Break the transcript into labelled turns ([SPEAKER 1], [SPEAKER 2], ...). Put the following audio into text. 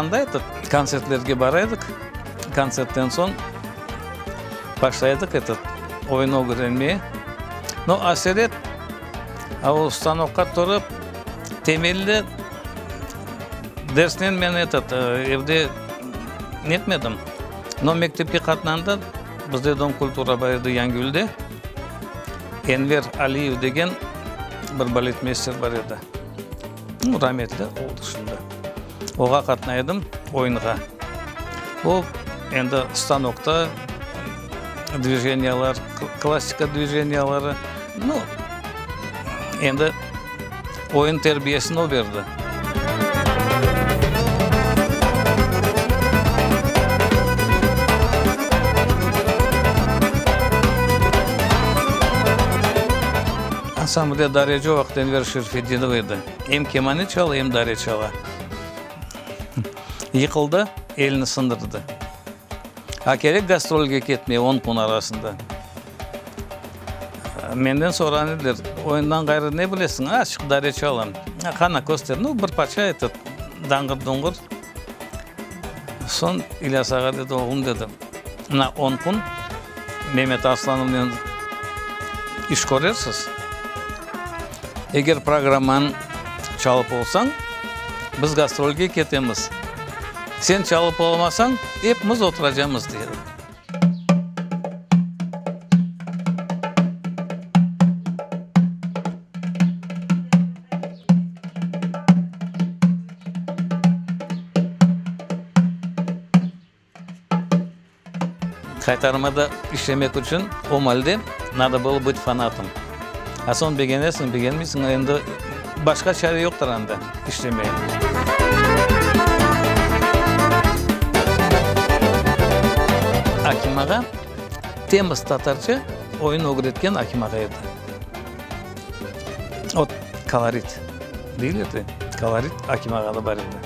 [SPEAKER 1] anda edik, kontsertlerge bara edik. Kontsertten soñ başlay edik etet oyun ögrenmeye. No, aselet o stanokqa turıp, temelli dersnen men etet evde netmedim. No, mektepke qatnanda bizde Dom kultura bar edi Yangiyülde. Enver Aliyev degen bir baletmeyster bar edi. Rametli oldı şimdi. Oğa qatnay edim oyunğa. O, endi stanokta dvijeniyalar, klassika dvijeniyaları, nu, endi oyun terbiyesini o berdi. Ansamblde dareci o vaqıt Enver Şerfedinov edi. Em kemane çala, em dare çala. Yıqıldı, elini sındırdı. A kerek gastrolge ketmeye on kün arasında. Menden soran ediler, oyundan ğayrı ne bilesiñ? Azçıq dare çalam. Qana, köster. Nu, bir parça etet, dañğır-dunğır. Soñ İlyas ağa dedi, oğlum, dedi, mına on kün Memet Arslanovnen iş körersiz. Eger programmanı çalıp olsañ, biz gastrolge ketemiz. Sen çalıp olamasañ, epimiz oturacamız, dedi. Qaytarmada işlemek içün o malde nado bylo bıt fanatom. A soñ begenesiñ, begenmeysiñ, endi başqa çare yoqtır anda işlemeye. Akim ağa temiz tatarca oyun ögretken Akim ağa edi. O kolorit deyler de, kolorit Akim ağada bar edi.